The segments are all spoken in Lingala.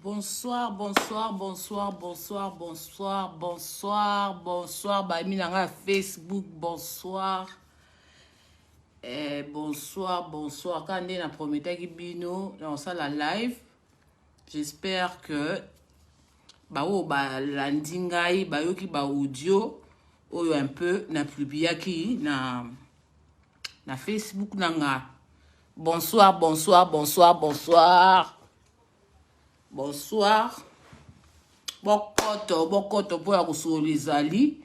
Bonsoir, bonsoir, bonsoir, bonsoir, bonsoir, bonsoir, bonsoir, bami na nga Facebook, bonsoir. Eh, bonsoir, bonsoir. Quand nde na prometaki bino na osala live, j'espère que baoyo balandi ngai bayoki ba audio oyo un peu na publiaki na na Facebook na nga. Bonsoir, bonsoir, bonsoir, bonsoir. Bonsoir. Bokoto, bokoto mpo ya kosolola ezali.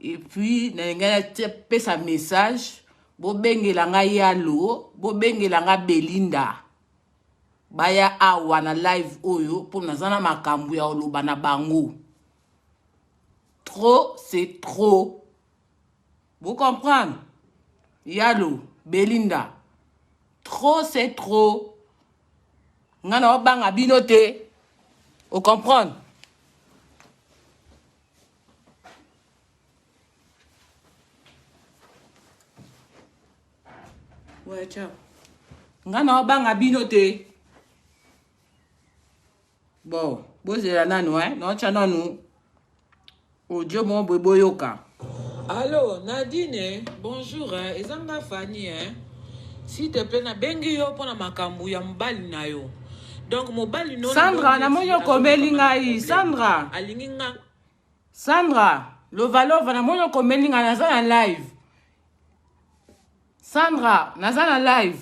Et puis nalingai napesa message bobengela ngai Yalo, bobengela ngai Belinda. Baya awa na live oyo mpo naza na makambo ya koloba na bango. Trop, c'est trop. Vous comprenez? Yalo, Belinda. Trop, c'est trop. Nga na obanga bino te. Vous comprenez? Ouais, ciao. Nga na obanga bino te. Bon, bozela nanu hein, naotya nanu audio moko boye boyoka. Allo Nadine, bonjour hein, eza nga Fanny hein. S'il te plaît nabengi yo mpona makambo ya mobali na yo. Donc mobali no Sandra, namoni okomeli ngai. Sandra. Alingi nga. Sandra, lova lova namoni okomeli ngai naza na live. Sandra, naza na live.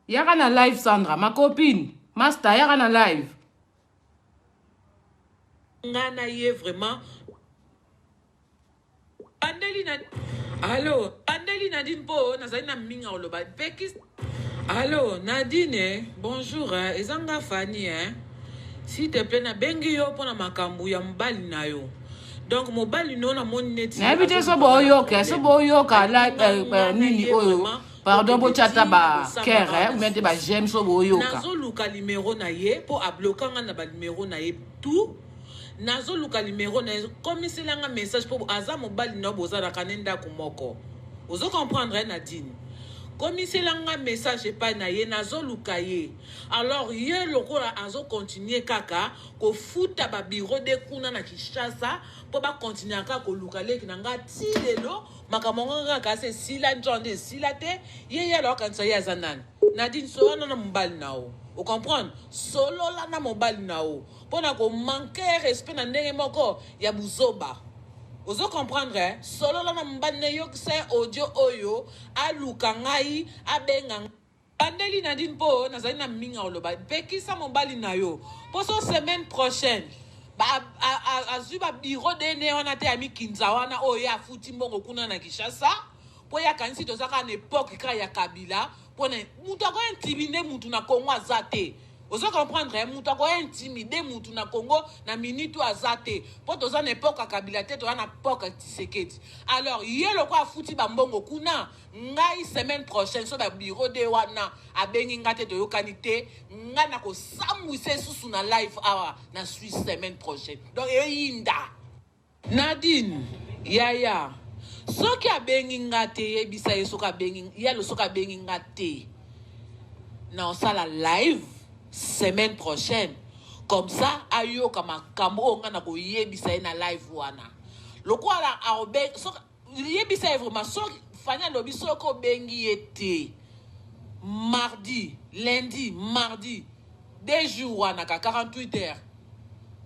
Yaka na live Sandra, ma copine. Master, yaka na live. Nga na ye vraiment bandeli na allo bandeli Nadine mpo nazali na minga koloba pekis allo Nadine bonjour hein, eza nga Fanny hein. S'il te plaît nabengi yo mpona makambo ya mobali na yo donc mobali no namoni neti nayebi te so boyoka so boyoka nini oyo pardon botya ata ba cœur ou bien te ba j'aime so boyoka nazoluka limero na ye mpo abloka nga na balimero na ye tout nazoluka limero na ye komisela nga message mpo aza mobali na yo bozalaka ne ndako moko ozo comprendre Nadine komisela nga message epai na ye nazoluka ye alors ye lokola azokontinue kaka kofuta babiro de kuna na Kinshasa mpo bakontinue kaka koluka leki na nga ti lelo makambo yango kaka kasi esila nzo nde esila te ye ye alo akanisa ye aza nani Nadine solola na mobali na yo ocomprendre solola na mobali na yo mpona komanke respect na ndenge moko ya buzoba ozo comprendre solola na mobali na yokisa ye audio oyo aluka ngai abenga bandeli Nadine mpo nazali na minga koloba pekisa mobali na yo mpo so semaine prochaine azwi babiro dene wana te ya mikinza wana oyo ye afuti mbongo kuna na Kinshasa mpo ye akanisi toza kaka na époque kaka ya Kabila mpona mutu akointimide mutu na Congo aza te ozo comprendre mutu akointimide mutu na Congo na minute oyo aza te mpo toza na époque ya Kabila te toza na époque ya Tshisekedi alors ye lokola afuti bambongo kuna ngai semaine prochaine so babiro de wana abengi nga te toyokani te ngai nakosambwisa esusu na live awa na Suisse semaine prochaine donc eyinda Nadine yaya soki abengi nga te yebisa ye soki abengi yalo soki abengi nga te na osala live semaine prochaine comme ça ayoka makambo oyo nga na koyebisa ye na live wana lokola soki yebisa ye vraiment soki Fani alobi soki obengi ye te mardi lundi mardi deux jours wana ka 48 heures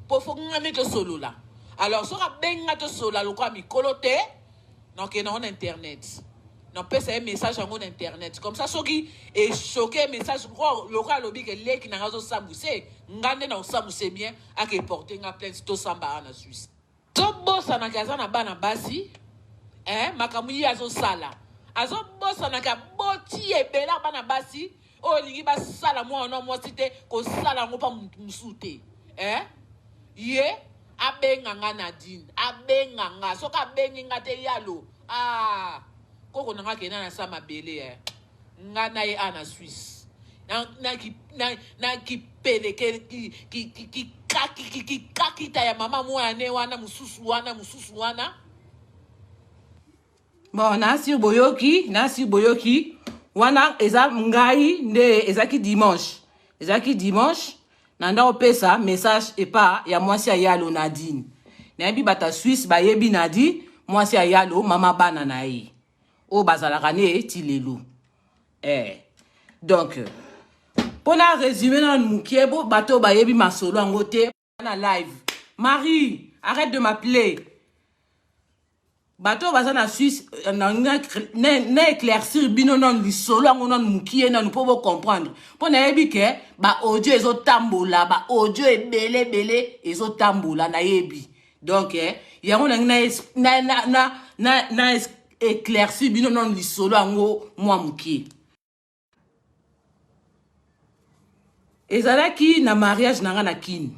po fo nga nde tosolola alors soki abengi nga tosolola lokola mikolo te nakokende yango na internet napesa ye message yango na internet comme ça soki echoke message lokola alobi ke leki na nga azosambwise nga nde na kosambwise bien ake porte nga plainte tosamba awa na Suisse azobosanaka aza na bana basi eh, makambo ye azosala azobosanaka aboti ebele ya bana basi oyo olingi basala mwana mwasi te kosala yango mpa mutu mosusu te eh? ye abenga nga Nadine abenga nga soki abengi nga te yalo ah, koko na nga kenda na sa mabele eh. Nga na ye a na Suisse na kipeleke kikakita ya mama mwana wana mosusu wana mosusu wana bon nasi boyoki nasi boyoki wana eza ngai nde ezalaki dimanche ezalaki dimanche. Na nda opesa message epa ya mwasi ya Yalo Nadine. Nayebi bata Suisse bayebi Nadine, mwasi ya Yalo, mama bana na ye. Oyo bazalaka ne ti lelo. Eh. Donc, pona résumer na mukie bo bato bayebi masolo yango te na live. Marie, arrête de m'appeler. Bato baza na Suisse euh, na, na, na, na éclaircir bino nanu lisolo yango nanu mukie nanu mpo bo comprendre mpo nayebi ke ba audio ezotambola ba audio ebele ebele ezotambola nayebi donc eh, yango nangi na, na, na, na, na, na éclaircir bino nanu lisolo yango mwa mokie. Ezalaki na mariage na nga na Kin.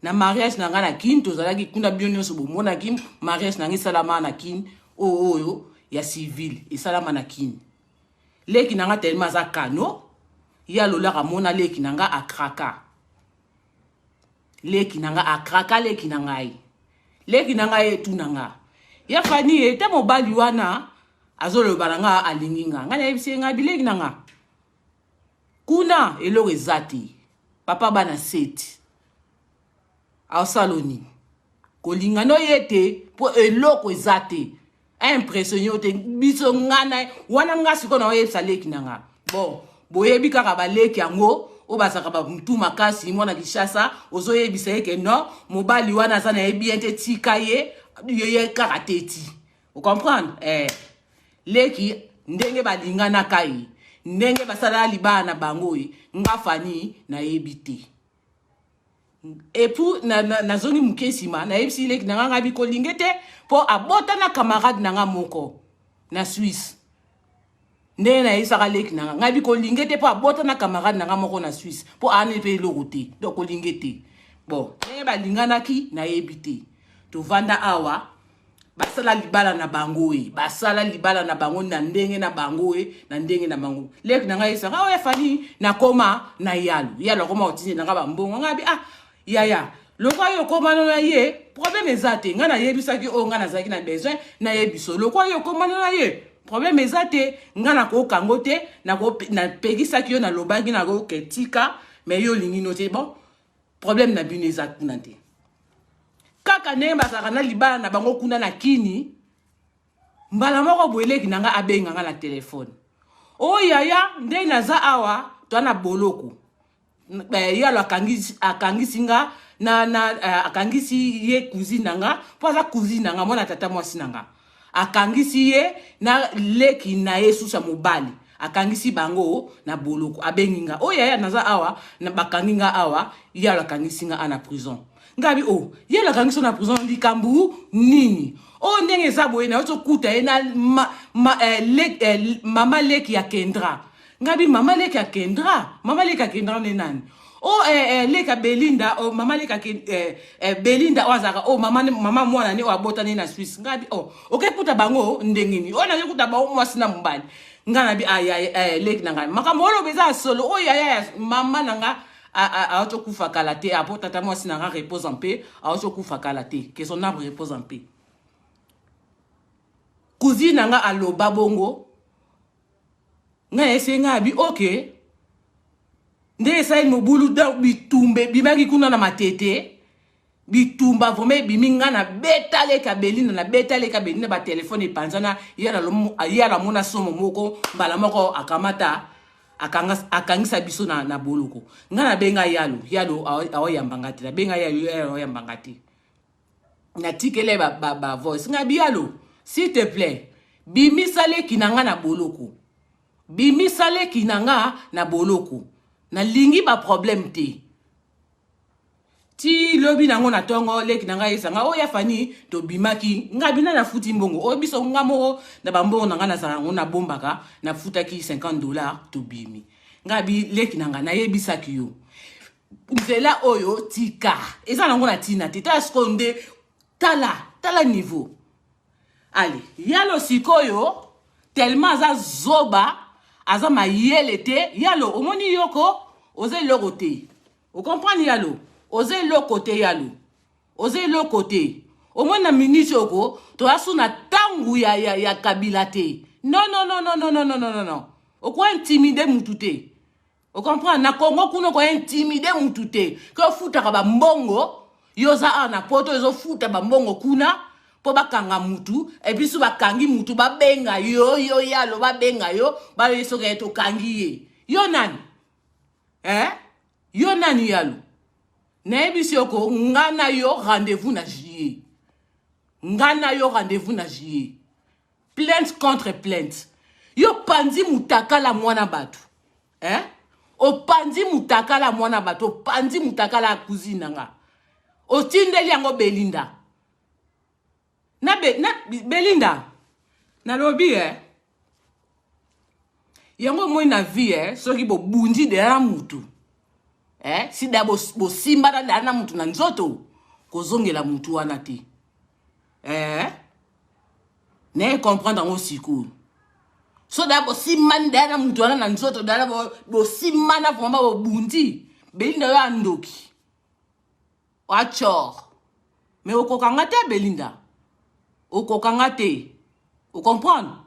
Na mariage na nga na Kin tozalaki kuna bino nyonso bomonaki mariage na nga esalama na Kin oyo oyo ya civil esalama na Kin. Leki na nga tellement aza kano ye alolaka mona leki na nga akraka. Leki na nga akraka leki na ngai. Leki na ngai etuna nga. Ya Fanny ete mobali wana azoloba na nga alingi nga. Nga nayebisi ye nga bileki na nga. Kuna eloko eza te. Papa bana seti. Aosalo nini? Kolinga no ye te mpo eloko eza te. Impressionne yo te biso nga na wana nga sikoyo naoyebisa leki na nga. Bon, boyebi kaka baleki yango oyo bazalaka bamutu makasi mwana Kinshasa ozoyebisa ye ke non mobali wana aza na ye bien te tika ye ye kaka te ti. O comprendre? Eh. Leki ndenge balinganaka ye ndenge basalaka libala na bango ye nga Fanny nayebi te. Et puis nazongi na, na moke nsima nayebisi leki na nga ngai bikolinge te mpo abota na camarade na nga moko na Suisse. Ndenge nayebisaka leki na nga ngai bikolinge te mpo abota na camarade na nga moko na Suisse mpo aani mpe eloko te donc kolinge te. Bon, ndenge balinganaki nayebi te. Tovanda awa basala libala na bango e basala libala na bango na ndenge na bango e na ndenge na bango leki na ngai esaka oyo efani nakoma na yalo yalo akoma kotindi na ngai bambongo ngai bi ah yaya lokwa yo okomana na ye problème eza te ngai nayebisaki oyo ngai nazalaki na besoin nayebiso lokwa yo okomana na ye problème eza te ngai nakokango te napekisaki yo nalobaki nakoke tika mais yo olingi no te bon problème na bino eza kuna te kaka ndenge bazalaka na libala na bango kuna na kini mbala moko boye leki na nga abenga nga na telefone o oh, yaya ndenge naza awa toa na boloko eh, ye alo akangisi, akangisi nga na, na eh, akangisi ye cousine na nga mpo aza cousine na nga mwana tata mwasi na nga akangisi ye na leki na ye susu ya mobali akangisi bango na boloko abengi nga oyo oh, yaya naza awa na bakangi nga awa ye alo akangisi nga na prison ngabi o oh, ye alo akangisi na prison likambo nini oyo oh, ndenge eza boye nayo tokuta ye na ma, ma, eh, le, eh, mama leki ya kendra ngabi mama leki ya kendra mama leki ya kendra nde nani o oh, eh, eh, leka belinda oh, mama leka eh, eh, belinda oyo azalaka oh, mama, mama mwana ne oyo abotani na swisse ngabi oh, okekuta bango ndenge nini oyo nakekuta bango mwasi na mobali nga na bi ah, ya, eh, leki na ngai makambo oloba eza ya solo oyo yaya ya mama na nga awuti okufa kala te apo tata mwasi na nga repose en paix awuti okufa kala te que son arbre repose en paix cousine na nga aloba bongo ngai ese ngai abi oke nde esali mobulu donc bitumba ebimaki kuna na matete bitumba vraiment ebimi ngai na beta leka belinda na beta leka belinda batelefone epanzana ye alamona somo moko mbala moko akamata akangisa biso na, na boloko ngai nabenga yalo yalo aoyamba ngai te nabenga yalo yalo aoyamba ngai te natikele ba, ba, ba voice ngai biyalo s'il te plaît bimisa leki na ngai na boloko bimisa leki na nga na boloko nalingi ba problème te ti lobi nango na ntongo leki na ngai esanga oyo ya fani tobimaki ngai bina nafuti mbongo oyo biso nga moko na bambongo na ngai nazala yango nabombaka nafutaki 50 dollar tobimi ngai bi leki na ngai nayebisaki yo nzela oyo tika eza nango na ntina te tala sikoyo nde tala tala niveau ale yalo sikoyo tellement aza zoba aza mayele te yalo omoni yoko oza eloko te ocomprendre yalo oza eloko te yalo oza eloko te omoni na minute oko toza su na ntango ya, ya, ya kabila te non non non non non non non non non okointimide mutu te. Ocomprendre? Na Congo kuna ko intimider mutu te. Ke ofutaka ba mbongo, yo oza awa na poto ezofuta ba mbongo kuna mpo bakanga mutu, et puis so bakangi mutu babenga yo, yo yalo babenga yo, bayoki soki ye tokangi ye. Yo nani? Eh? Yo nani yalo? Nayebisi yo ko nga na yo rendez-vous na juillet. Nga na yo rendez-vous na juillet. Plainte contre plainte. Yo panzi mutakala mwana batu. Eh? Opanzi mutakala mwana batu, opanzi mutakala ya cousine na nga. Otindeli yango Belinda. Na, be, na Belinda. Nalobi eh. Yango moi na vie eh, soki bobundi deja na mutu. Eh, si da bosimbana deja na mutu na nzoto, kozongela mutu wana te. Eh? Naye comprendre yango sikoyo. So da bosimbani deja na mutu wana na nzoto, deja bosimbana vraiment bobundi. Belinda yo andoki. Achor. Mais okokanga te Belinda. Okokanga te. O comprendre?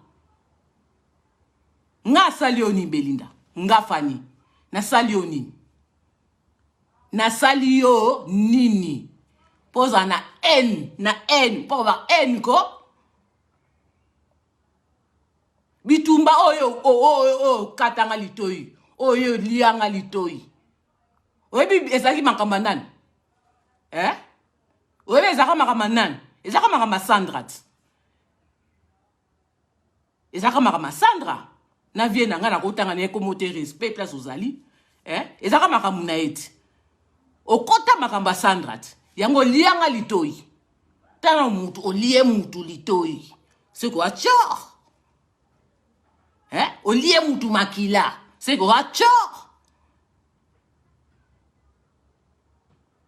Nga asali yo nini Belinda? Nga Fanny. Nasali yo nini? Nasali yo nini? Poza na haine, na haine, po ba haine ko. Bitumba oyo oyo oyo katanga litoyi, oyo lianga litoyi. Oyebi ezalaki makambo ya nani? Eh? Oyebi ezalaka makambo ya nani? Ezalaka makambo ya Sandra. Ezalaka makambo ya Sandra. Na vie na ngai nakotanga na ye kombo te, respect place ozali. Eh? Ezalaka makambo na ye ti. Okota makambo ya Sandra ti. Yango olianga litoyi. Tala mutu olie mutu litoyi. C'est quoi? Tchor! Eh? Olie mutu makila. C'est quoi? Tchor!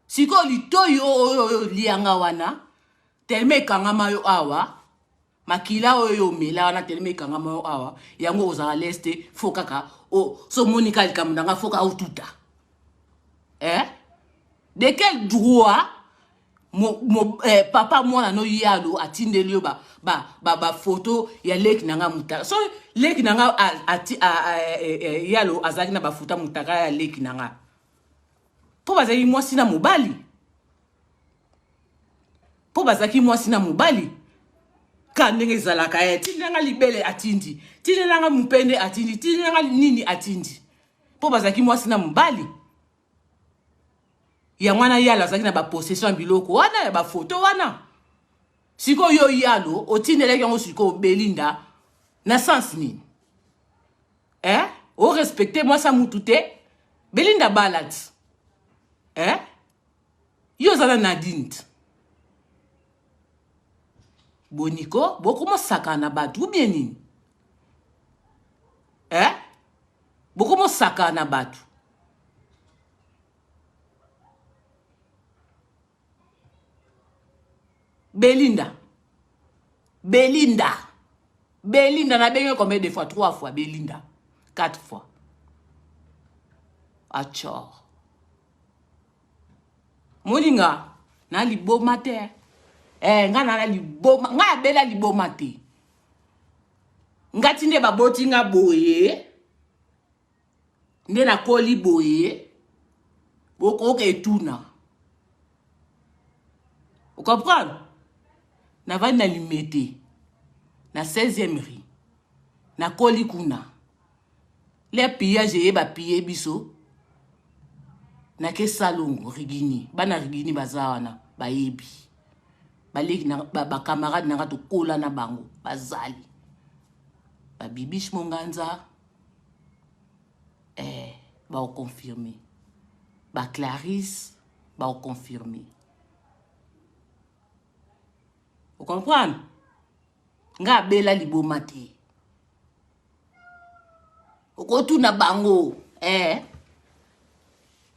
Sikoyo litoyi oyo oyo olianga wana telema ekangama yo awa, makila oyo omela wana telema ekangama yo awa, yango ozala leste fo kaka o so omoni kaka likambo na nga fo kaka otuta. Eh? De quel droit mo, mo, eh, papa mwana no yalo atindeli yo ba, ba, ba, ba photo ya leki na nga mutaka. So leki na nga a, a, a, a, eh, eh, yalo azalaki na ba photo mutaka ya leki na nga. Po bazalaki mwasi na mobali. Po bazalaki mwasi na mobali. Ka ndenge ezalaka eh, tindela nga libele atindi, tindela nga mupende atindi, tindela nga nini atindi. Po bazalaki mwasi na mobali. Yango wana yalo azalaki na ba possession ya biloko wana ya ba photo wana. Sikoyo yo yalo otindelaki yango sikoyo Belinda na sens nini? Eh? O respecter mwasi ya mutu te? Belinda balad. Eh? Yo oza na Nadine. Boniko, bokomosaka na bato ou bien nini? Eh? Bokomosaka na bato. Belinda. Belinda. Belinda na bengi combien de fois? 3 fois Belinda. 4 fois. Achor. Molinga na liboma te. Eh nga na liboma, nga abela liboma te. Nga tinde baboti nga boye. Nde nakoli boye. Bokoka etuna. Vous comprenez? Navandi na Limete, na 16e rue. Nakoli kuna. Le pillage eye ba piller biso. Nake Salongo, Rigini. Bana Rigini baza wana, bayebi. Baleki na ba, ba camarade nanga tokola na bango, bazali. Ba Bibiche Monganza, eh, ba confirmer. Ba Clarisse, ba confirmer. Vous comprenez? Nga abela liboma te. Okotuna bango, eh?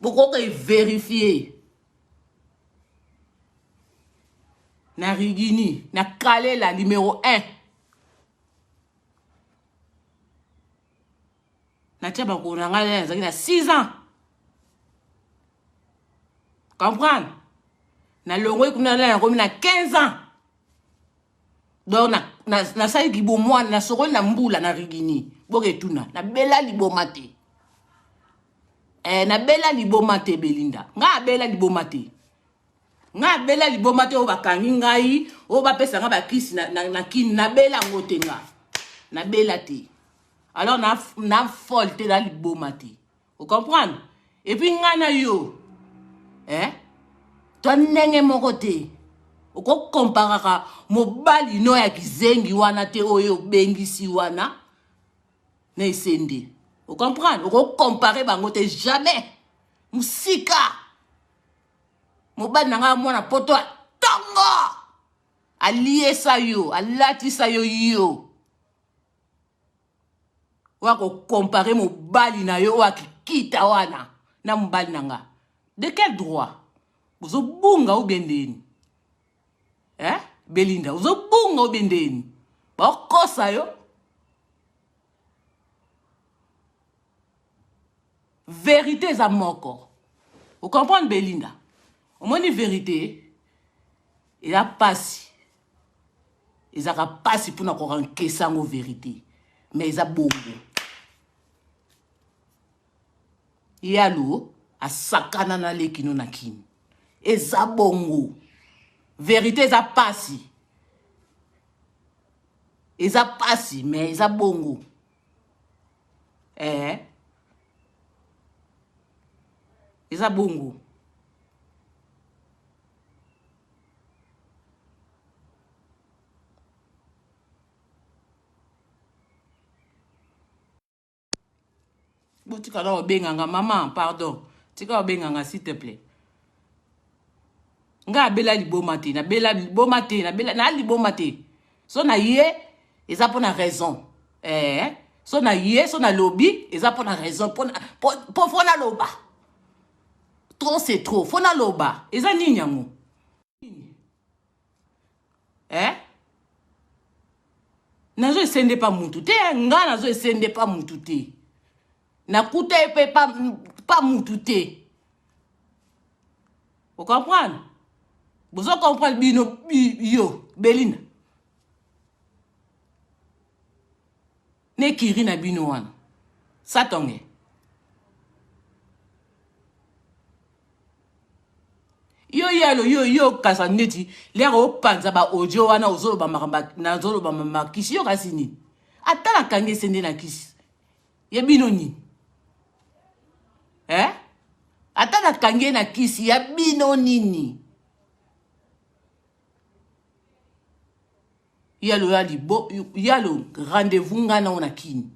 Bokoka vérifier. Na Rigini, na Kalela numéro 1. Natia bakolo na ngai nazalaki na 6 ans. Comprendre? Na longwe kuna na nakomi na 15 ans. Donc na na nasali libomwana, nasokoli na mbula na Rigini. Boke tuna, na bela liboma te. Eh, nabela liboma te Belinda. Nga abela liboma te. Nga abela liboma te oyo bakangi ngai, oyo bapesa nga bakisi na, na, na kini, nabela yango te nga. Nabela te. Alors na, na folle te na liboma te. O comprendre? Et puis nga na yo. Eh? Toi ndenge moko te. Okokomparaka mobali no ya kizengi wana te oyo obengisi wana. Na esende. O comprendre? Oko comparer bango te jamais. Musika. Mobali na nga mwana poto tongo. Aliesa yo, alatisa yo yo. Oya ko comparer mobali na yo oyo akikita wana na mobali na nga. De quel droit? Bozo bunga ou bien ndeni? Eh? Belinda, ozo bunga ou bien ndeni? Bakosa yo. Verite eza moko. O comprendre Belinda? Omoni verite eza pasi. Ezaka pasi pona ko encaisser yango verite. Mais eza bongo. Yalo asakana na leki no na kini. Eza bongo. Verite eza pasi. Eza pasi mais eza bongo. Eh. Eza bongo. Botika na obenganga maman, pardon. Tika obenganga s'il te plaît. Nga abela liboma te, nabela liboma te, nabela na liboma te. So na ye eza pona raison. Eh, so na ye, so na lobi eza pona raison, pona po po na loba. Trop c'est trop, faut na loba. Eza nini yango? Eh? Nazo esende pa mutu te, nga nazo esende pa mutu te. Nakuta ye pe pa, pa mutu te. O comprendre? Bozo comprendre bino yo Belinda. Ne kiri na bino wana. Satonge. Yo yalo yo yo kasa neti lere opanza ba audio wana ozoloba makambo nazoloba makisi yo kasi nini? Ata nakangi esende na kisi. Ya bino nini? Eh? Ata nakangi ye na kisi ya bino nini? Yalo ya libo yalo rendez-vous nga na yo na kini.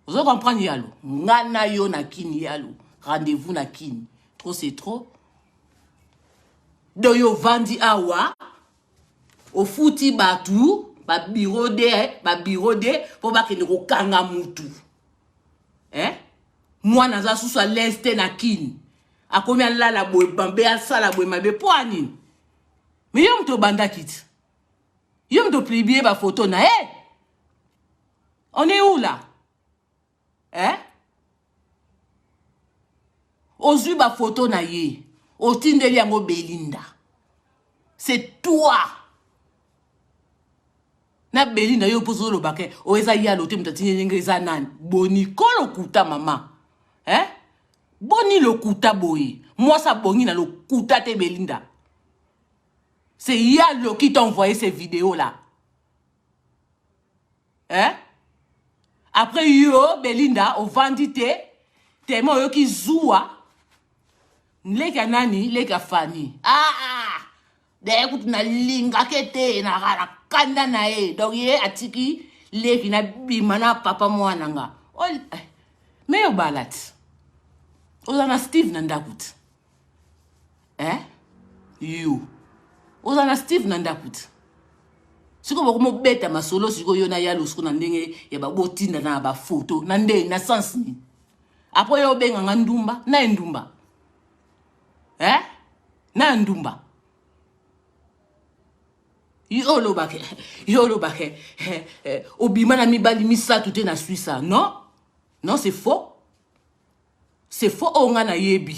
Ozo comprendre yalo? Nga na yo na kini yalo. Rendez-vous na kini. Trop c'est trop. Donc yo vandi awa ofuti batu ba bureau de ba bureau de po bakende kokanga mutu. Eh? Mwana aza susu à l'aise te na kini. Akomi alala boye mabe asala boye mabe po nini? Mais yo moto obandaki ti. Yo moto publier ba photo na ye. On est où là? Eh? Ozwi ba photo na ye. Otindeli yango Belinda. C'est toi. Na Belinda yo pozo loba ke o eza yalo te moto atindeli ndenge eza nani? Boni ko lokuta mama. Eh? Boni lokuta boye. Mwasi abongi na lokuta te Belinda. C'est Yalo qui t'a envoyé ces vidéos là. Hein? Après yo Belinda ovandi te tellement oyoki zuwa leki ya nani leki ya Fanny ah, ah. D'ailleurs kutu nalingaka te na kanda na ye donc ye atiki leki na bima na papa mwana nga eh. Me yo bala ti oza na Steve na ndako ti eh yo oza na Steve na ndako ti sikoyo bokomobeta masolo sikoyo yo na yalo sikoyo na ndenge ya babotinda na bafoto na ndenge na sens nini apres yo obenga nga ndumba na ye ndumba eh na ya ndumba yo olobaka yo olobaka eh, eh, obima na mibali misato te na Suisse non non c'est faux c'est faux oyo nga nayebi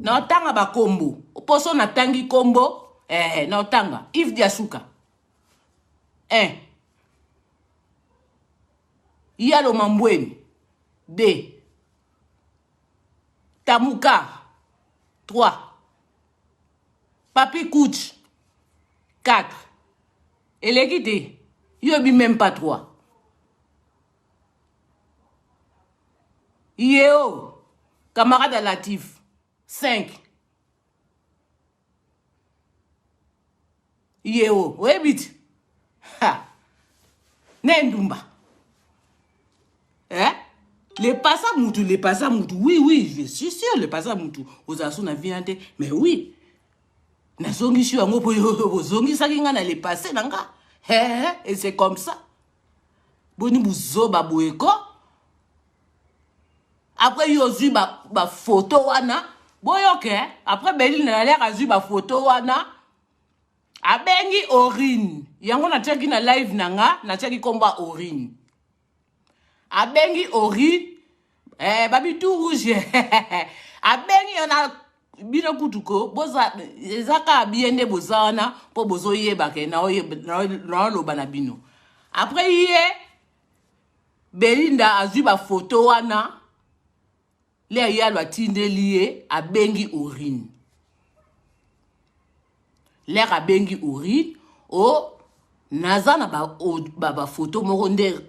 naotanga bakombo poso natangi kombo eh, naotanga Yves Diasuka 1 Yalo Mambweni 2. Tamuka 3 Papi Kuch 4 eleki te yo oyebi meme pas 3 Yeo camarade ya Latif 5 Yeo oyebi ti ha ne ndumba eh le pasa mutu le pasa mutu oui oui je suis sûr le pasa mutu ozala so na vie na te mais oui nazongisi yo yango mpo yo ozongisaki ngai na le passé na nga et c'est comme ça boni buzoba boye ko après yo ozwi bafoto ba wana boyoke eh? après beline na lere azwi bafoto wana abengi orine yango natiaki na live na nga natiaki nkombo ya orine abengi orine eh, babitu rouge abengi yo na bino kutu ko boza eza kaka biye nde boza wana mpo bozoyeba ke naoloba na bino après ye Belinda azwi ba photo wana Lea Yalo atindeli ye abengi Orine. Lere abengi Orine o oh, naza na ba, ba, ba photo moko nde,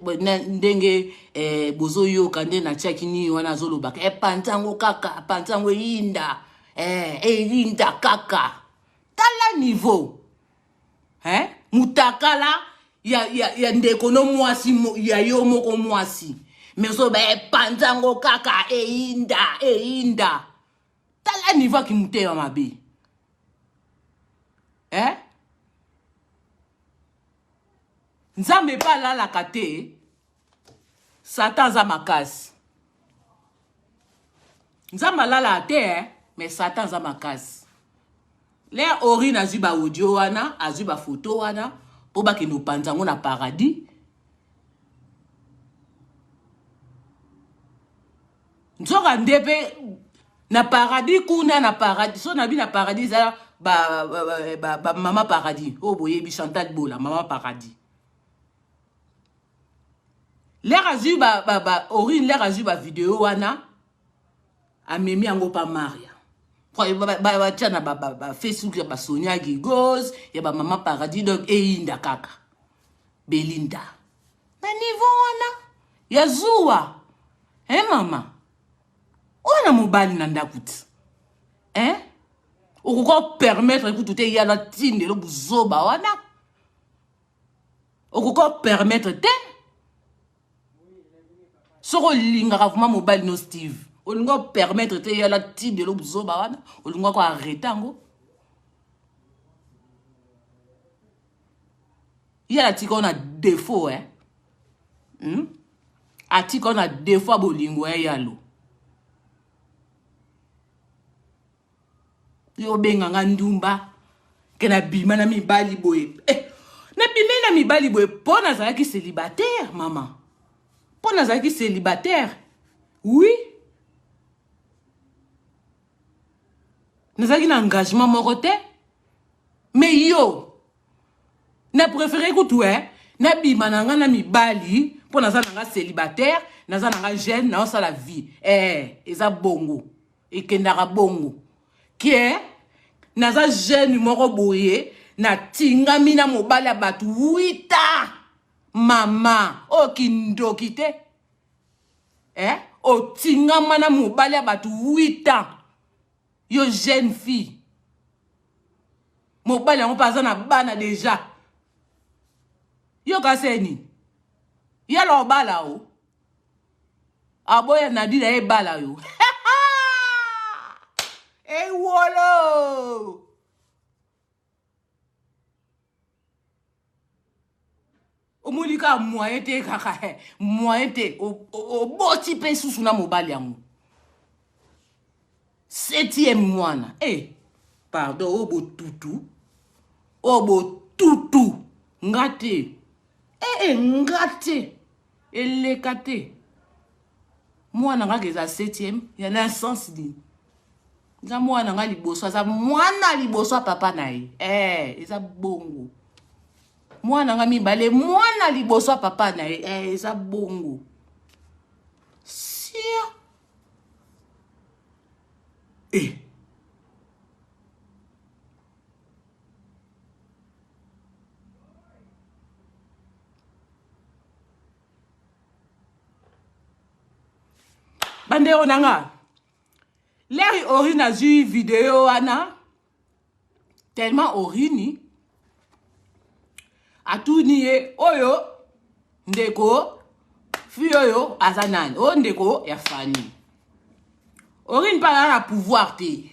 ndenge eh, bozoyoka nde natiaki nini wana azolobaka epanza eh, yango kaka panza yango eyinda eh, eyinda kaka tala niveau hein mutakala ya, ya, ya ndeko no mwasi ya yo moko mwasi mais ozoba epanza yango kaka eyinda eyinda tala niveau ya kimotema mabe eh? nzambe mpe alalaka te satan aza makasi nzambe alalaka te eh? mais satan aza makasi lea orine azwi baaudio wana azwi bafoto wana mpo bakende kopanza yango na paradis nzoka nde mpe na paradis kuna na paradis so nabi na paradis eza bamama ba, ba, ba, ba paradis oyo boyebi chantal bola mama paradis lere azwi ba, ba, ba, orine lere azwi bavideo wana amemi yango pa maria batya na bafacebook ya basonia gigos ya bamama paradis donc eyinda kaka belinda na niveau wana ya zuwa e mama oyo na mobali na ndako ti eh? okoka permettre kutu te ya na tindelo buzoba wana okoka permettre te soki olingaka vraimen mobali no steve olinga opermettre te yala tindelo buzoba wana olinga ko arrete yango ye atika yo na defaut eh? hmm? atika yo na defaut ya bolingo ya yalo yo obenga nga ndumba ke nabima na mibali boye eh, nabimi na mibali boye mpo nazalaki célibataire mama mpo nazalaki célibataire oui nazalaki na engagement moko te mais yo na préféré kutu eh, nabima na nga na mibali mpo naza na nga célibataire naza na nga jeune naosala vie eh, eza bongo ekendaka bongo ke naza jeune moko boye natingami na mobali ya bato wita mama oyo kindoki te eh? otingama na mobali ya bato 8 ans yo jeune fille mobali yango mpe aza na bana deja yo kasi nini yala obala o aboya nadi na ye ebala yo ewolo omoni kaka moyen te kaka eh, moyen te oboti mpe susu na mobali yango septième mwana e eh, pardon oyo botutu oyo botutu nga te ee eh, nga te eleka te mwana kaka eza septième ya na sens nini eza mwana nga liboso aza mwana liboso ya papa na ye eh, eza bongo mwana nga mibale mwana liboso ya papa na ye eh, eza bongo sia Eh. Bandeko na nga, leri Orine azwi video wana tellement Orini atuni ye oyo ndeko fille oyo aza nani oyo ndeko ya Fanny. Orine mpe aza na pouvoir te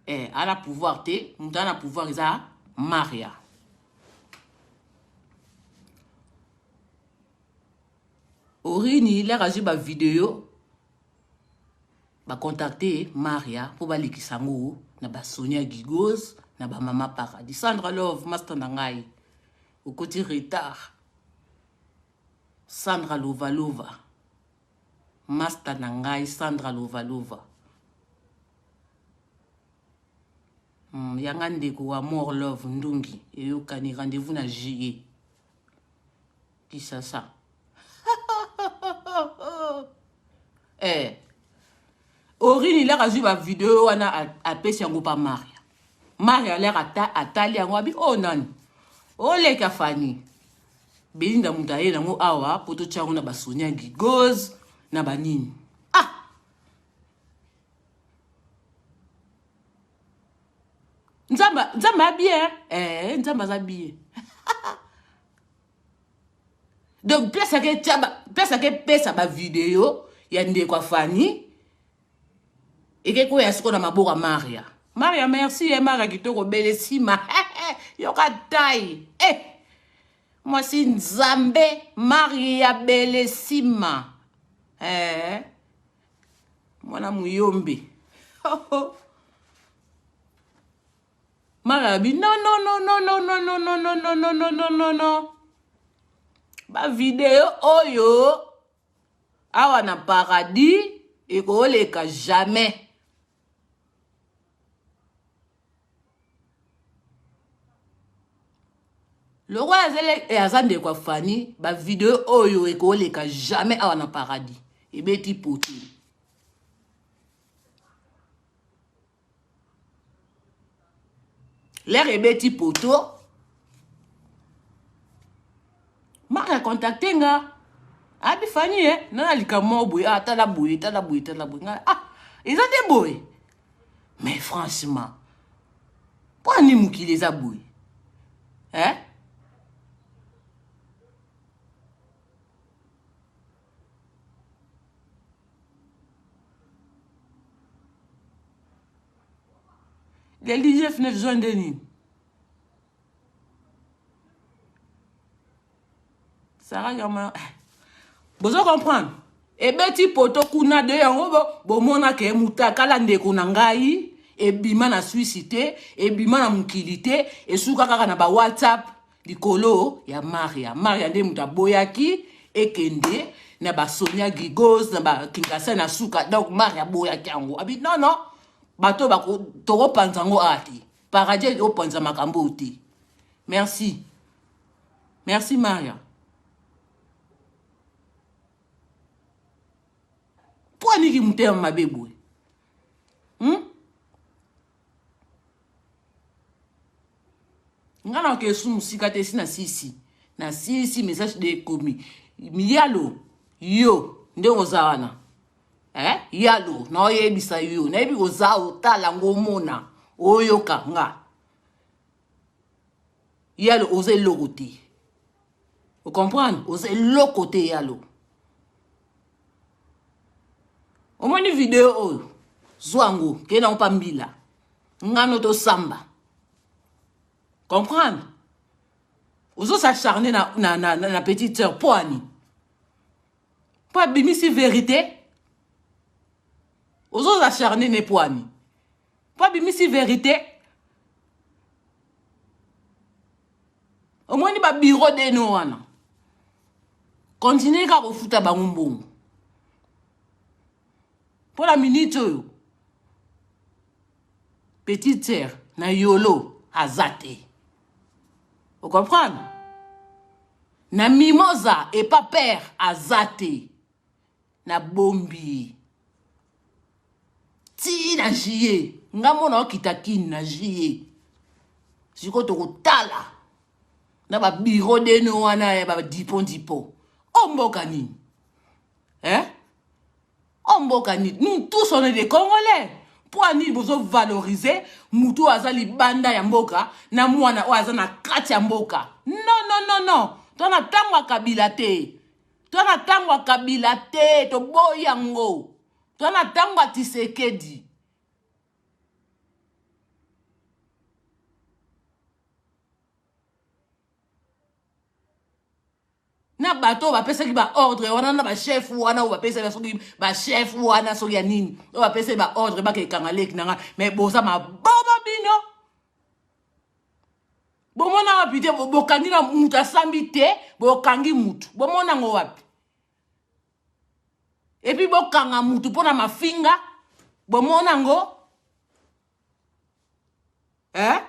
eh, aza na pouvoir te moto aza na pouvoir eza Maria. Orini lere azwi ba video ba contacte Maria mpo balekisa yango na ba Sonia Gigos na ba Mama Paradis. Sandra Love master na ngai okoti retard. Sandra Lova Lova master na ngai Sandra Lova Lova. Yanga ndeko wa More Love Ndungi eyokani rendez-vous na juillet. Kisasa. Eh. Orine ilaka azwi ba video wana apesi yango pa Maria. Maria lere ata atali yango abi oh nani. Oleka Fanny. Belinda moto aye nango awa po totia yango na ba Sonia Gigoz na ba nini. Ah! Nzambe Nzambe a bien eh Nzambe aza bien. Donc place ake tia place ake pesa ba video ya ndeko ya Fanny eke koya siko na maboko ya Maria. Maria merci ye Maria kitoko bele sima yoka taille eh mwasi Nzambe Maria bele sima eh mwana muyombe Mara abi non non non non non non non non non non non non non non non ba video oyo awa na paradis ekoleka jamais lokola eh, aza ndeko ya Fanny ba video oyo ekoleka jamais awa na paradis ebeti poto L'air ebeti poto. Marc a contacté nga. Abi Fanny eh, nana likambo moko boye, ah tala boye, tala boye, tala boye. Nga ah, eza te boye. Mais franchement, mpo nini mokili eza boye? Eh? Le 19 9 juin nde nini? Sarah Yama. Bozo comprendre? Ebeti poto kuna de yango bomona ke mutakala ndeko na ngai ebima na Suisse te, ebima na mokili te, esuka kaka na ba WhatsApp likolo ya Maria. Maria nde moto aboyaki ekende na ba Sonia Gigos na ba Kingasani na suka. Donc Maria aboyaki yango. Abi non non, bato bako tokopanza yango awa te. Paradis ekopanza makambo oyo te. Merci. Merci Maria. Mpo aniki motema mabe boye? Nga na kesu mosika te, si na sisi na sisi message de ekomi yalo yo ndenge oza wana eh? Yalo naoyebisa yo, nayebi oza otala ngo omona oyoka nga yalo oza eloko te, ocomprendre, oza eloko te yalo. Omoni video oyo, zwa yango kende nango pa mbila ngano tosamba, comprendre? Ozo s'acharner na, na, na, na, na petite sœur po ani po abimisi vérité, ozo s'acharner ne po ani po abimisi vérité. Omoni ba bureau deno wana, continue kaka kofuta bango mbongo mpo na minute oyo petite sœur na yolo aza te, ocomprendre? Na mimosa epa père aza te, na bombi ye ti. na juillet nga mona okita kini na juillet sikoyo tokotala na babiro deno wana ya badipo dipo o mboka nini eh? o mboka nini? Nous tous, on est des Congolais. Mpo ya nini bozovalorize motu oyo aza libanda ya mboka na mwana oyo aza na kati ya mboka? Non, non, non, non, to na ntango ya Kabila te, to na ntango ya Kabila te, toboyi yango. To na ntango ya Tisekedi. Na bato oyo bapesaki baordre wana, na bachef wana oyo bapesaki, soki bachef wana, soki ya nini, oyo bapesaki baordre bakekanga leki na ngai, me boza maboma bino. Bomona wapi te bokangi na mutu asambi te, bokangi mutu, bomona yango wapi? Epuis bokanga mutu mpo na mafinga, bomona yango, eh?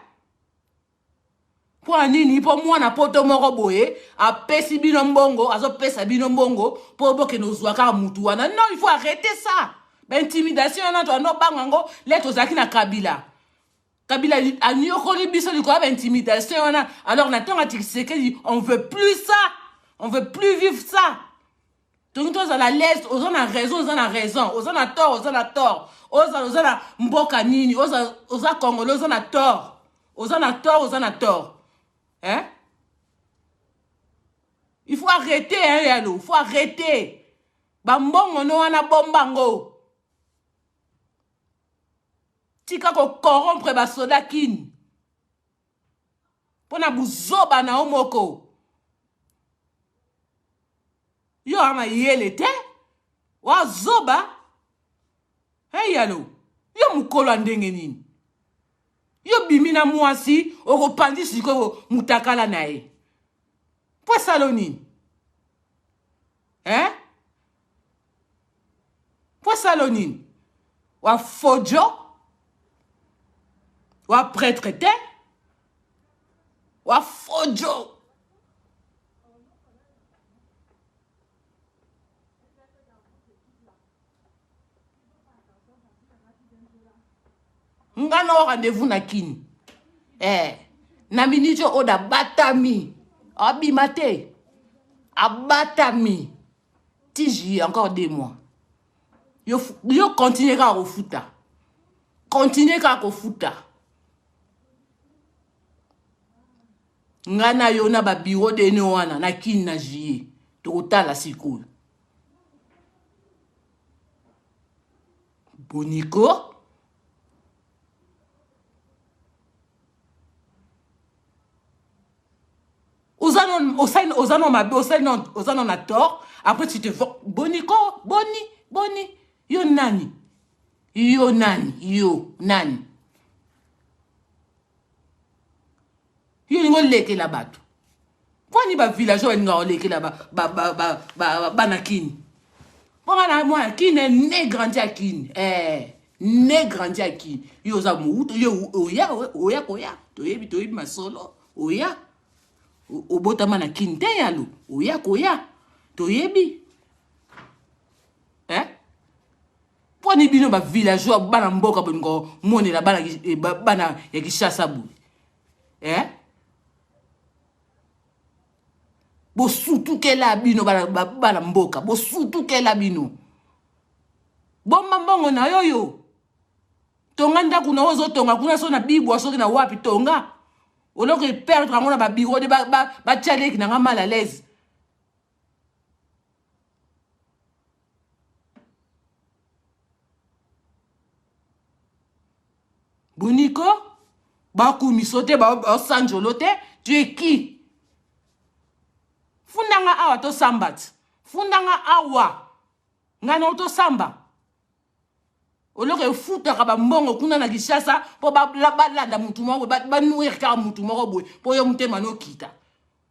Mpo ya nini? Mpo mwana poto moko boye apesi bino mbongo, azopesa bino mbongo mpo bokende ozwa kaka mutu wana. Non, il faut arrêter ça. Baintimidation wana toando banga yango. Le tozalaki na Kabila, Kabila anyokoli biso likolo ya baintimidation wana. Alors na ntango ya Tshisekedi, on veut plus ça, on veut plus vivre ça. Tongi tozala l'aise. Oza na raison, oza na raison, oza na tort, oza na tort, oza, oza na mboka nini, oza, oza Congolais, oza na tort, oza na tort, oza na tort, hein? Il faut arrêter, hein, yalo, il faut arrêter. Bambongo no wana, bomba ngo, tika kocorrompre basoda kini mpo na buzoba na yo moko. Yo ama mayele te, wazoba. Hey, yalo, yo mokolo ya ndenge nini? Yo bimi na mwasi, okopanzi sikoyo mutakala na ye mpo esalo nini, eh? Mpo esalo nini? Wa fojo, wa prêtre te, wa fojo. Nga na rendez-vous na Kini, eh, na minute oyo abatami, abima te, abatami ti juillet, encore 2 mois. Yo, yo continue kaka kofuta, continue kaka kofuta. Ngai na yo na babiro dene wana na Kini na juillet, tokotala sikoyo. Boniko, oza no mabe, osali, oza no na tort, après tu te boniko, boni boni. Yo nani? Yo nani? Yo nani? Yo olingi olekela bato mponi? Bavillageois balingaka olekela bana Kini. Mpo nga na mwana Kini, né grandi ya Kini, eh, né grandi ya Kini. Yo oza moutu, yo oya, oya koya, toyebi, toyebi masolo. Oya obotama na Kini te, yalo, oya koya, toyebi, eh? Mponi bino bavillageois, bana mboka, bolinga omonela bana, eh, bana ya Kinshasa boye, eh? Bosutukela bino bana, bana mboka, bosutukela bino. Bomba mbongo na yo, yo tonga ndako na yo, ozotonga kuna so na bibwa, soki na wapi, tonga. Oloko eperdre yango na babiro de batia leki na nga mal à l'aise. Boniko, bakumiso te, basanjolo te. Tu es qui? Fundanga awa, tosamba ti. Fundanga awa, ngai na tosamba. Oloko efutaka bambongo kuna na Kinshasa mpo balanda mutu moko, banuire kaka mutu moko boye, mpo yo motema nokita,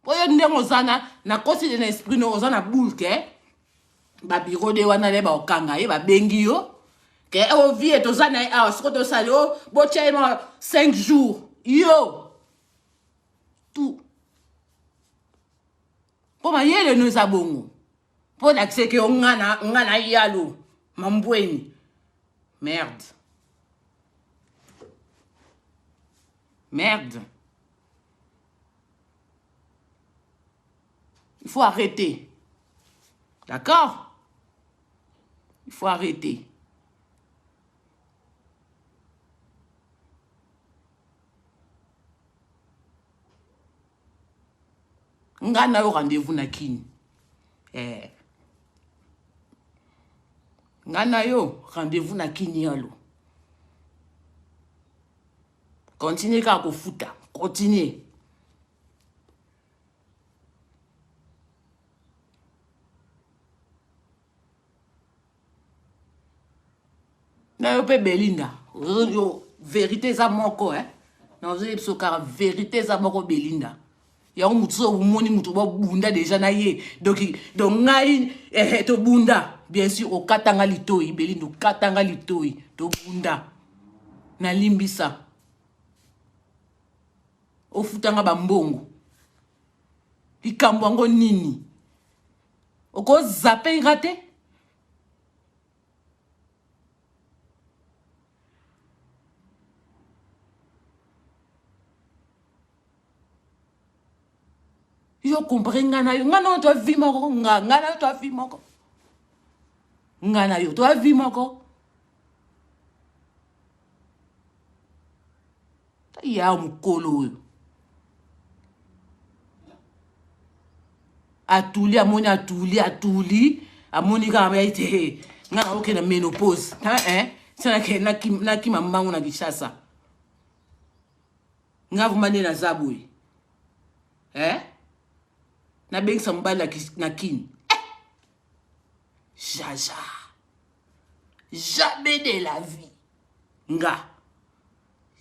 mpo yo ndenge oza na nakosi na esprit no, oza na boule ke babiro de wana le baokanga ye, babengi yo ke ovie oh, toza na ye awa, sikoyo tosali o botya ye ma 5 jours. Yo tout mpo mayele no eza bongo, mpo lakise ke yo nga na yalo mambweni. Merde. Merde. Il faut arrêter. D'accord Il faut arrêter. Nga na yo rendez-vous na kini. Eh. Nga na yo rendez-vous na kini yalo. Continue kaka kofuta. Continue. Na yo mpe Belinda, yo verite eza moko eh. Nazoyebi biso kaka verite eza moko Belinda. Yango motu so omoni motu babunda deja na ye donc donc ngai eh, tobunda bien sûr okatanga litoi Belinda okatanga litoi tobunda nalimbisa ofutanga bambongo likambo yango nini okozape nga te yo compare nga na yo nga na yo toa vie moko nga nga na yo toa vie moko nga na yo toa vie moko ya mokolo oyo atuli amoni atuli atuli amoni kaka ya ete nga nakokende ménopause nakima mbangu na kinshasa nga vraimen nde naza boye eh? nabengisa mobali na kini eh! jaja jamais de la vie nga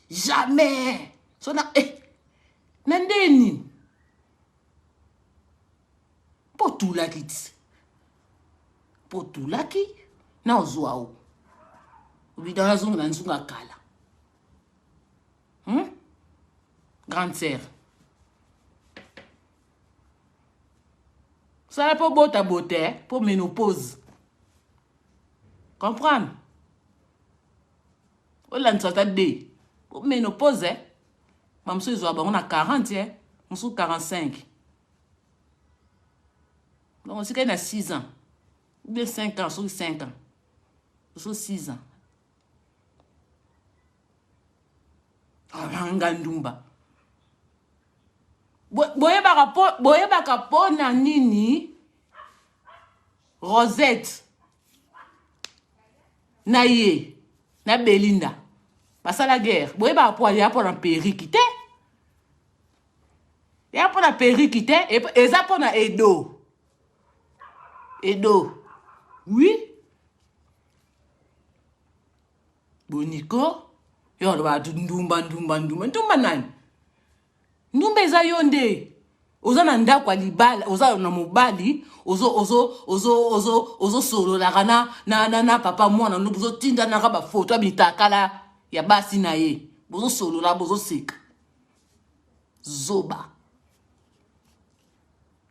jamais so na eh, na nde nini mpo otulaki ti mpo otulaki na ozwa o obida nazonga na nzunga kala hmm? Grande sœur sala mpo bota bote eh? mpo ménopause comprendre olandisa ata de mpo ménopause eh? bamosusu ezwaka bango na 40 eh? mosusu 45 donc osikali na 6 ans ou bien 5 ans soki 5 ans soki 6 ans nga ndumba boyebaka po boyebaka po na nini Rosette na ye na Belinda basala guerre boyebaka po ya mpo na periki te ya mpo na periki te eza mpo na edo edo oui Boniko yo aloba ndumba ndumba ndumba ndumba nani ndumba eza yo nde oza na ndako ya libala oza na mobali ozosololaka na, na, na, na papa mwana no bozotindanaka bafoto ya mitakala ya basi na ye bozosolola bozoseka zoba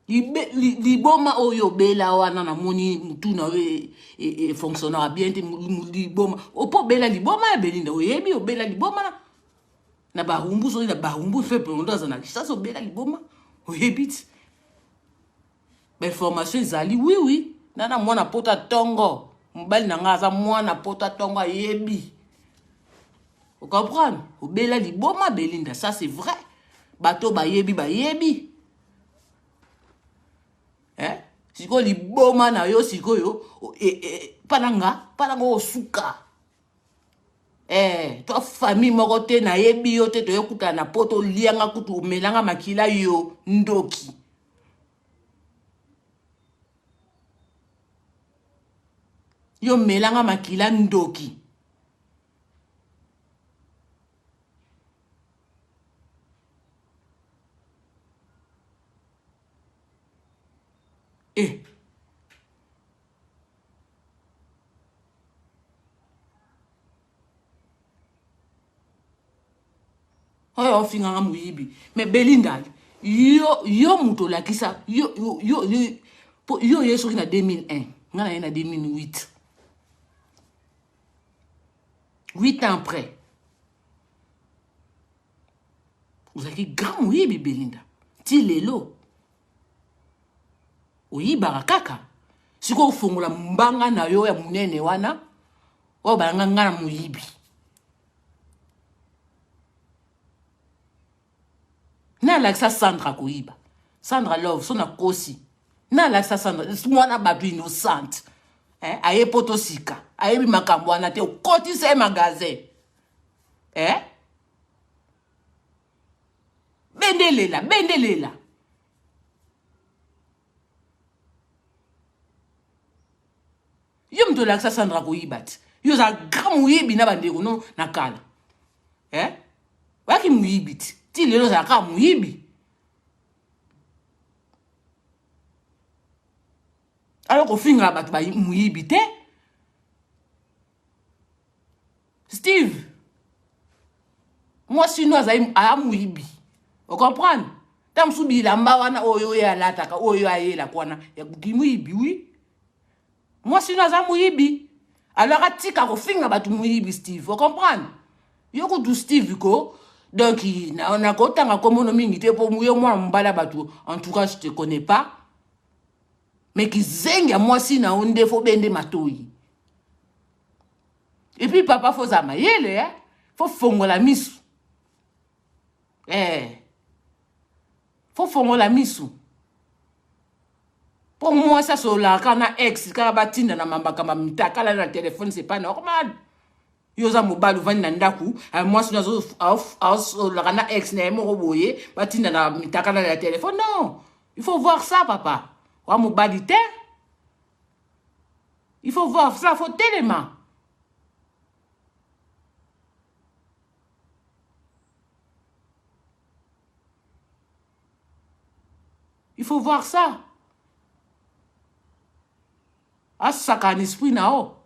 liboma oyo obela wana namoni mutu na yo efonctionnaka bien te liboma opo obela liboma ya belinda oyebi obela liboma na na barumbu soki na barumbu fe peondo aza na kisasa obela liboma oyebi ti bainformation ezali wiwi na na mwana poto atongo mobali na ngai aza mwana poto atongo ayebi ocomprendre obela liboma belinda ça c'est vrai bato bayebi bayebi eh? sikoyo liboma na yo sikoyo e, e, mpa na nga mpa na nga osuka eh, to famille moko te nayebi yo te toyokutana na poto olianga kutu omelanga makila yo ndoki yo melanga makila ndoki Eh. oyo ofinganga moyibi me belinda yo yo moto olakisa yo yo yo yo, yo ye soki na 2001 nga na ye na 2008 8 ans après. Ozalaki grand moyibi Belinda. Ti lelo oyibaka kaka. Sikoyo ofongola mbanga na yo ya munene wana oyo balanga nga na moyibi. Nalakisa Sandra koyiba. Sandra Love so nakosi. Nalakisa Sandra mwana bato innocente. Eh, aye poto sika. Ayebi makambo wana te okotisa ye magasin. Eh? Bendelela, bendelela. Yo moto olakisa Sandra koyiba te. Yo oza grand moyibi na bandeko no na kala. Eh? Oyaki moyibi te. Ti lelo ozalaka kaka moyibi. Alors kofingaka bato ba moyibi te. Steve mwasi no azali aya moyibi ocomprendre ntango mosusu bilamba wana oyo ye alataka oyo ayelaka wana ya moyibi wi mwasi no aza moyibi alors atika kofinga bato moyibi steve ocomprendre yo kutu steve ko donc nakotanga nkombono mingi te mpo yo mwana mobali ya bato en tout cas je te connais pas mais kizengi ya mwasi na yo nde fo bende matoyi Et puis papa faut za mayele eh? Faut fongola misu. Eh. Faut fongola misu. Po mwasi asololaka na ex kaka batinda na makambo mitakala na telefone c'est pas normal. Yo oza mobali ovandi na ndako eh, mwasi asololaka na ex na ye moko boye batinda na mitakala na telefone non il faut voir ça papa wa mobali te Il faut voir ça, faut telema. Il faut voir ça. Asaka un esprit nao.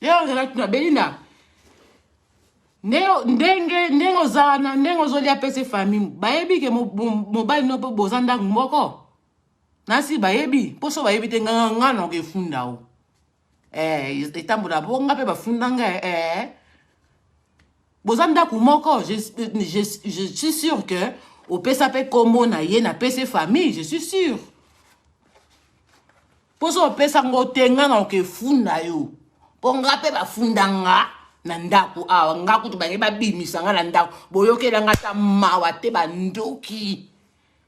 Yo ozala tuna Belinda. Ndenge ndenge oza wana ndenge ozolia pese famille bayebi ke mobali no mpe boza ndako moko nasi bayebi mpo so bayebi te nga nga na okefunda o eh, etambola bo nga mpe bafunda nga eh. Boza ndako moko je, je, je suis sûr que opesa mpe kombo na ye na pese famille je suis sûr Poso opesa ngo te nga na okefunda yo po nga pe bafunda nga na ndako awa nga kutu bange babimisa nga na ndako boyokela nga ata mawa te bandoki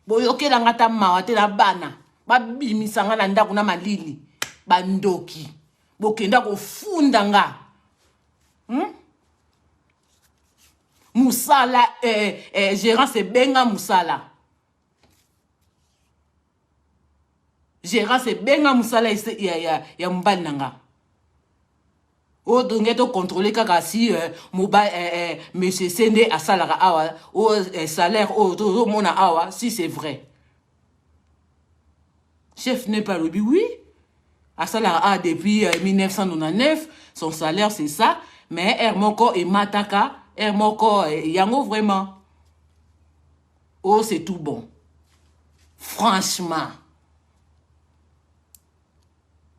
boyokela nga ata mawa te na bana babimisa nga na ndako na malili bandoki bokenda kofunda nga hmm? musala eh, eh, gérance ebenga musala Gerance ebenga musala ya, ya, ya mobali na nga oyo tonge tocontrole kaka si euh, mobali euh, euh, monsieur sende asalaka awa oyo euh, salaire oyo tozomona awa si c'est vrai chef nepa alobi oui asalaka awa depuis euh, 1999 son salaire c'est ça mais heure moko emataka heure moko euh, yango vraiment Oh c'est tout bon. Franchement.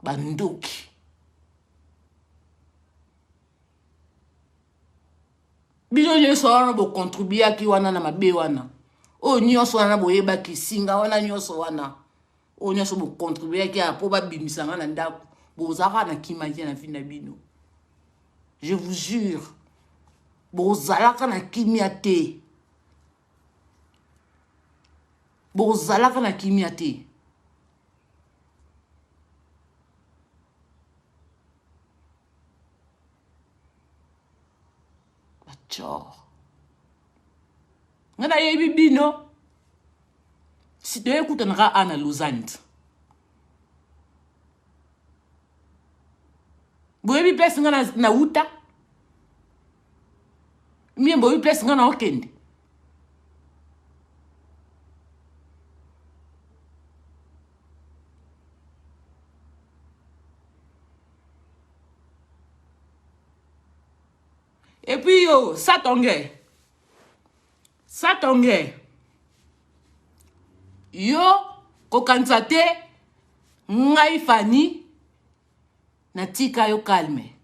Bandoki. Bino nyonso wana bokontribuaki wana na mabe wana. Oyo nyonso wana boyebaki singa wana nyonso wana. Oyo nyonso bokontribuaki ya mpo babimisa nga na ndako. Bozalaka na kimaki na vie na bino. Je vous jure. Bozalaka na kimia te. Bozalaka na kimia te. Bachor. Nga nayebi bino. Si toyekutanaka a na Lausanne. Boyebi place nga na, na wuta. Mie boyebi place nga na okende. Et puis yo, satonge. Satonge. Yo. Kokanisa te ngai Fanny natika yo calme.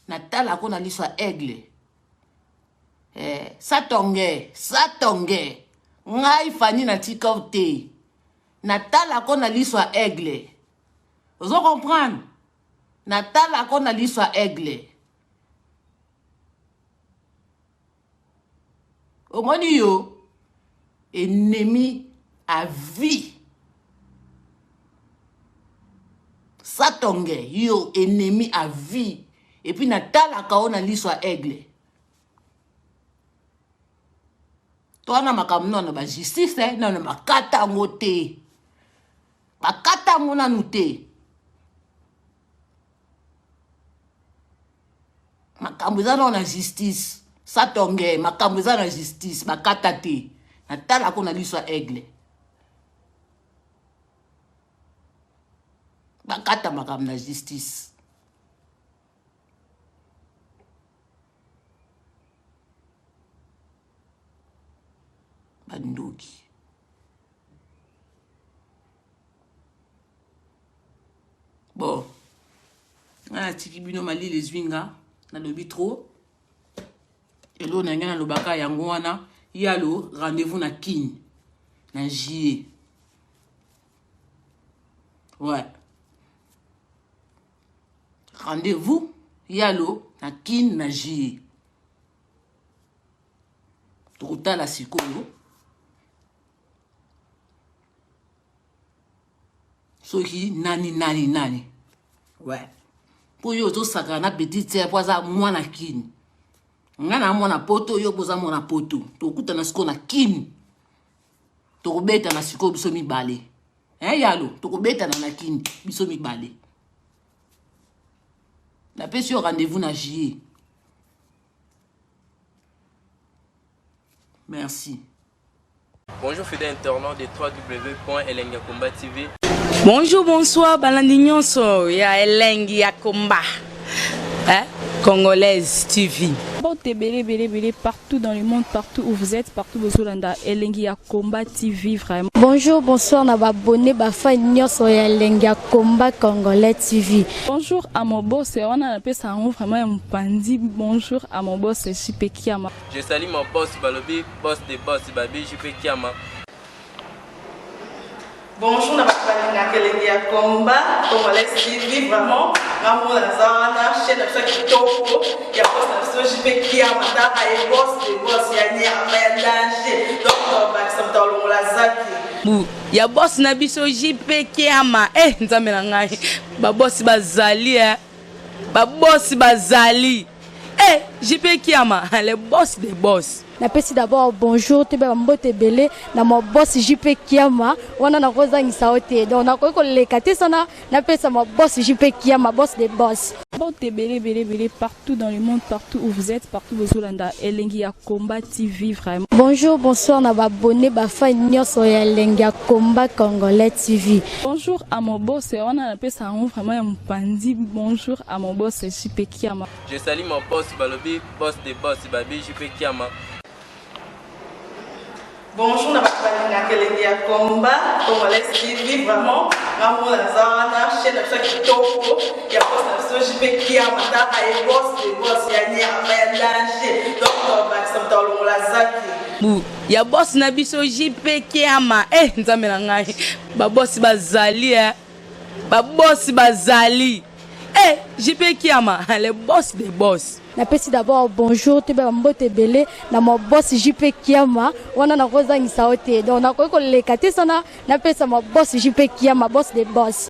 Natala ko na liso ya aigle. Eh, satonge, satonge. Ngai Fanny natika yo te. Natala ko na liso ya aigle. Ozo comprendre? Natala ko na liso ya aigle. Omoni yo ennemi à vie. Satonge yo ennemi à vie. Et puis natalaka yo na liso ya aigle. Towana makambo nano ba justice eh, nano bakata yango te. Bakata yango nanu te. Makambo eza nano na justice. Satonge makambo eza na justice bakata te. Natalaka na liso ya aigle. Bakata makambo na justice. Bandoki. Bon, nga natiki bino malili ezwi nga, nalobi trop. Eloko na ngai nalobaka yango wana, yalo rendez-vous na Kin na juillet. Ouais. Rendez-vous yalo na Kin na juillet. Tokotala sikoyo soki nani nani nani. Ouais. Po yo ozosakana na petite sœur po aza mwana Kin. Nga na mwana poto, yo boza mwana poto. Tokutana sikoyo na Kin. Tokobetana sikoyo biso mibale. Hein yalo, tokobetana na Kin biso mibale. Napesi yo rendez-vous na juillet. Merci. Bonjour fidèle internaute de www.elengiyakomba TV. Bonjour, bonsoir, balandi nyonso ya Elengi ya Komba. Hein? Congolaise TV. Mbote ebele ebele ebele partout dans le monde, partout où vous êtes, partout bozolanda Elengi ya Combat TV vraiment. Bonjour, bonsoir na ba abonné ba fan nyonso ya Elengi ya Combat Congolais TV. Bonjour à mon boss, wana napesa yango vraiment ya mopanzi. Bonjour à mon boss JP Kiama. Je salue mon boss balobi boss de boss babi JP Kiama. Bonjour na bato balingaka Elengi ya Combat Congolais TV vraiment nga moko naza wana chaîne na biso ya kitoko ya boss na biso JP Kiama tala ye boss de boss ya nyama ya danger donc tobakisa moto alongola zaki Bu ya boss na biso JP Kiama eh nzambe na ngai ba boss bazali eh ba boss bazali eh JP Kiama le boss des boss. Napesi d'abord bonjour toyeba ba mbote ebele na ma boss JP Kiama wana nakozangisa yo te donc nakoki koleka te sana napesa ma boss JP Kiama boss des boss. Mbote ebele ebele ebele partout dans le monde, partout où vous êtes, partout bozolanda Elengi ya Combat TV vraiment. Bonjour, bonsoir na ba abonné ba fan nyonso ya Elengi ya Combat Congolais TV. Bonjour à mon boss, wana napesa yango vraiment ya mopanzi. Bonjour à mon boss JP Kiama. Je salue mon boss balobi boss de boss babi JP Kiama. Bonjour na bato balingaka Elengi ya Combat Congolais TV vraiment nga moko naza wana chaîne na biso ya kitoko ya boss na biso JP Kiama tala ye boss de boss ya nyama ya danger donc tobakisa moto alongola zaki. Bu ya boss na biso JP Kiama eh nzambe na ngai ba boss bazali eh ba boss bazali eh JP Kiama le boss des boss. Napesi d'abord bonjour toyeba ba mbote ebele na ma boss JP Kiama wana nakozangisa yo te donc nakoki koleka te sana napesa ma boss JP Kiama boss des boss.